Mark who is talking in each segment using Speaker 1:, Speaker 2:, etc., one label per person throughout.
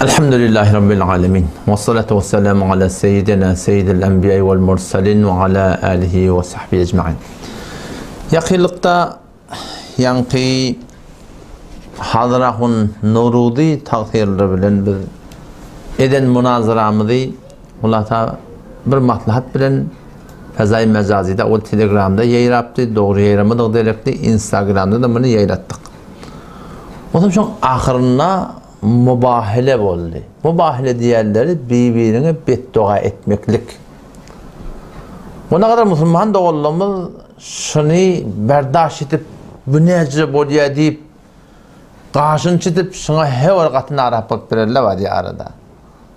Speaker 1: Elhamdülillahi Rabbil alemin. Ve salatu ve selamu ala seyyidina seyyidil enbiya vel mursalin ve ala alihi ve sahbihi ecmain. Ýakynlykda ýaňky Hazrahun Nurudy tagsyrylar bilen biz eden munazaramyzy hulasa bir maslahat bilen Fezaý Mejazyda ol Telegramda ýaýrapdy, dogry ýaýramadygy derekli Instagramda-da muny ýaýratdyk. Onsoň şoň ahyrynda mubahile boldy. Mubahile diýenleri bir-biriňe betdoga etmeklik. Ona gadar musulman doganlarymyz şuny berdaş edip, bu näjire bolýar diýip, gaşyny çitip, şuňa her bir gaty narahat bolup bererler bar diýýär arada.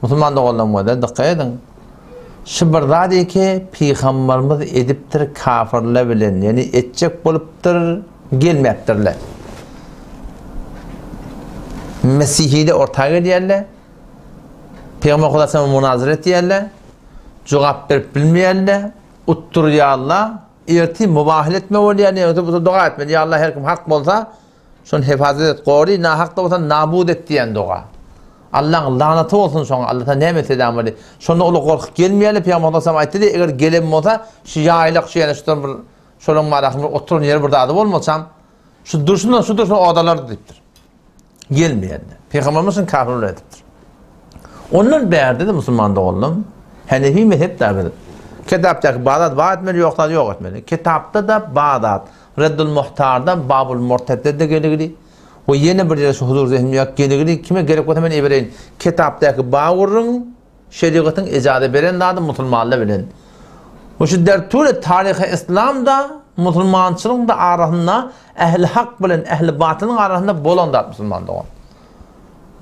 Speaker 1: Musulman doganlarym gözel dykgat ediň. Şu bir zat ki pygambarymyz edipdir kafirler bilen, ýani etjek bolupdyr, gelmäpdirler. Mesihide orta gelýärler. Pygamber Hudaý sana munazara etýärler. Jogap berip bilmeýärler, utdurýarlar. Ertir mubahil etme bolýar, ýa-da bu doga etmeli. Ýa Allah her kim hak bolsa, Şony hefazat et, gory, nahak-da bolsa nabud et diýen doga. Allaň lanaty bolsun şoňa, Alla sana näme etse-de bolýar. Şonda uly gorky gelmeýärler, Pygamber sallallahu aleyhi aýtdy, eger gelen bolsa, şu ýaýlak şu ýene şudan bir şolaň barasynda bir oturan ýeri bir zady bolmasam, şu durşundan şu durşuna odalardy diýipdir. Gelmeýärler. Pygamberimiz şuny kafir edipdir. Ondan bärde-de musulman doganlarym, Hanefi mezhep da biz. Kitapdaky bar zat bar etmeli, ýok zat ýok etmeli. Kitapda-da bar zat. Reddul Muhtarda Babul Murtedde-de geligili we ýene bir ýerde şu huzur zehnimde ýok geligili kime gerek bolsa men ibereýin. Kitapdaky ba gürrüň şerigatyň ejaza beren zady musulmanlar bilen. We şu dertule taryhy islamda musulmançylygyň da arasynda ähli hak bilen ähli batylyň arasynda bolan zat musulman dogan.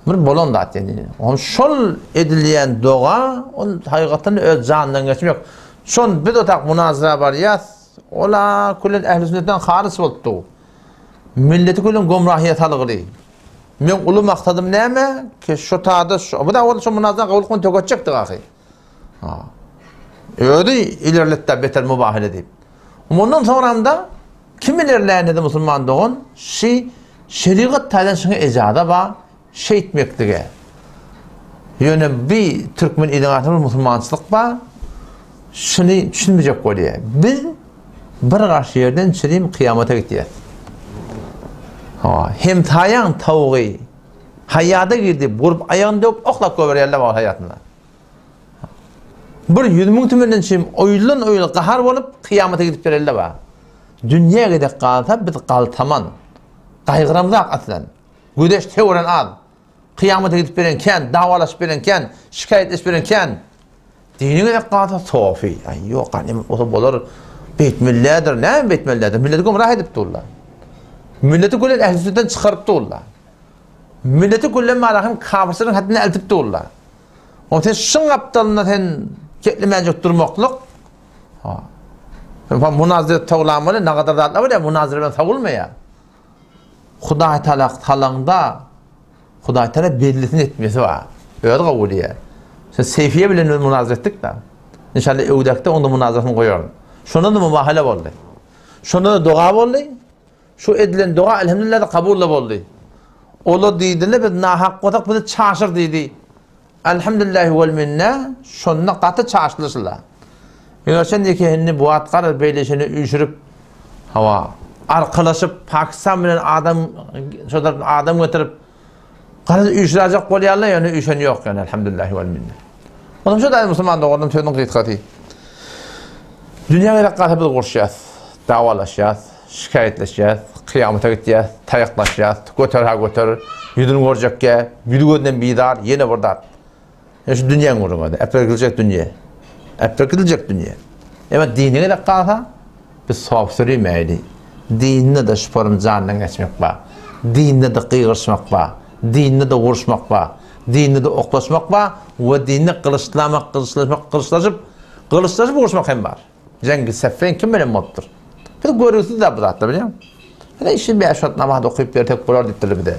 Speaker 1: Bir bolan zat ýani. On şol edilýän doga ol hakykatdan öz janyndan geçmek. Şon biz otak munazara barýas. Ola külen ähli sünnetden haryç bolupdy. Milleti külen gomrahyýa salgyly. Meň uly maksadym näme? Ki şu tada şu bu da ol şu munazara kabul kylman töketjekdik ahy. Ha. Özi ilerletdi beter mubahile diýip. Mundan soňram da kim ilerlände musulman dogan şi şerigat taýdan şuňa ejaza bar. Şeýtmeklige. Ýöne bi türkmen iliň arasynda bir musulmançylyk bar. Şuny düşünmejek bolýar. Biz bir garşy ýerden çirim kyýamata gitýäs. Ha, hemsaýaň tawugy haýada girdi, burup aýagyny döwüp oklap goýberýärler wagt haýatynda. Bir 100 müň tümenden çirim oýuldan oýul gahar bolup kyýamata gidip bererler bar. Dünýä gezek galsa biz galtaman. Gaýgyramzak aslan. Gözeş töwren az. Kyýamata gidip beren kän, dawalaşyp beren kän, şikaýatleşip beren kän. Dini gezek galsa sofi. Aý ýok, ganym bolsa bolar. Beýtmelidir, näme beýtmelidir? Milleti gümrah edip durlar. Milleti gülen ähli sünnetden çykaryp durlar. Milleti gülen malahym kafirçiligiň haddine eltip durlar. O sen şyň gapdalynda sen ketlemänjek durmaklyk. Ha. Munazir tawlamaly, nagadar zatlar bolýar, munazir bilen sawulmaýar. Hudaý talak salaňda Hudaý tala bellisini etmesi bar. Özi kabul edýär. Sen Seyfiye bilen biz munazara etdik da. İnşallah öwdekde onda munazarasyny goýaryn. Şonda da mubahale boldy. Şonda da doga boldy. Şu edilen doga elhamdülillah da kabul da boldy. Olar diýdiler biz nahak bolsak bizi çaşyr diýdi. Elhamdülillahi vel minne şonda gaty çaşlyşyla. Eger sen ýeke hindi bu wagt garaz beýle şene üýşürip hawa arkalaşyp Pakistan bilen adam şo tarapdan adam getirip garaz üýşüräjek bolýarlar ýöne üýşen ýok ýöne elhamdülillahi vel minne. Onam şo daýy musulman doganlarym sözüniň gysgasy. Dünýä gerek galsa biz uruşýas, dawalaşýas, şikaýatlaşýas, kyýamata gitýäs, taýaklaşýas, göter-ha göter, ýüzüni görjekge, ýüzi gözünden bizar, ýene bir zat. Ýa şu dünýäň gürrüňi, äpbergiljek dünýe. Äpbergiljek dünýe. Emma dine gerek galsa, biz sogap sürümäýli. Dinde-de şuparym jandan geçmek bar. Dinde-de gygyryşmak bar. Dinde-de uruşmak bar. Dinde-de oklaşmak bar we dinde gylyçlamak, gylyçlaşmak, gylyçlaşyp, gylyçlaşyp uruşmak hem bar. Jeňgi Seffeýn kim bilen bolupdyr? Biz görgüsiz-de bu zatlar bilýäňmi? Ine işi bäş wagt namaz okyp bersek bolar diýipdirler bize.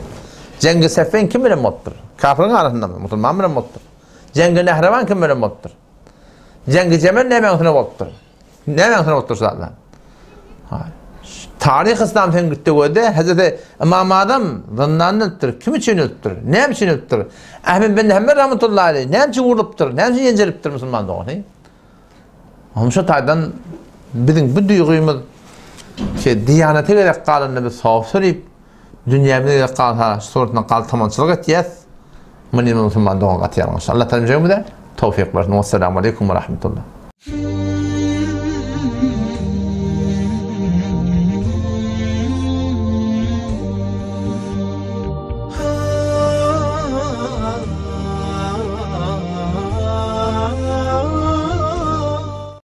Speaker 1: Jeňgi Seffeýn kim bilen bolupdyr? Kafiriň arasyndamy? Musulman bilen bolupdyr. Jeňgi Nehrewan kim bilen bolupdyr? Jeňgi Jemel nämäň üstüne bolupdyr? Nämäň üstüne bolupdyr şu zatlar? Taryh yslam sen gitde görde Hezreti Ymam Azam zyndanda ölüpdir. Kim üçin ölüpdir? Näme üçin ölüpdir? Ahmet bin Hanbel rahmetullahi aleyh näme üçin urlupdyr? Näme üçin ýenjilipdir musulman dogany? Onuň şu taýdan biziň bu duýgymyz ki diýanete gerek galanda biz sogap sörüp, dünýämize gerek galsa şu suratynda galtamançylyk etýäs. Muny musulman dogan gaty ýalňyş. Allah taala bize towfyk bersin. Wassalamu aleýkum we rahmetullah.